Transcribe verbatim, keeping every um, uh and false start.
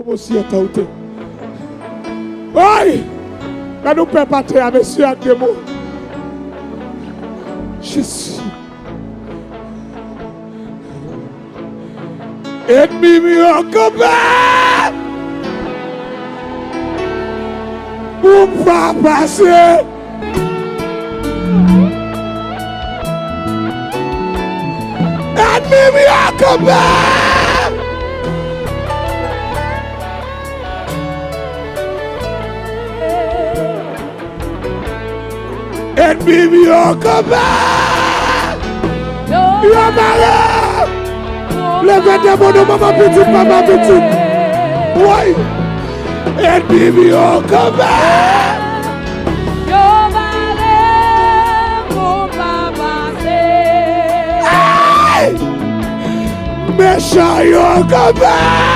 Osi otan ou te. Oy! Gade yon pèp atè a, mesye, ak de mo. Jezi. Ènmi m yo kanpe! Ou pa pase! Ènmi m yo kanpe! Ènmi m yo kanpe! Yo mare! Leve de mo nou, manman pitit, papa pitit. Woy! Ènmi m yo kanpe! Yo mare pou pa pase. Hey! Mechan yo kanpe!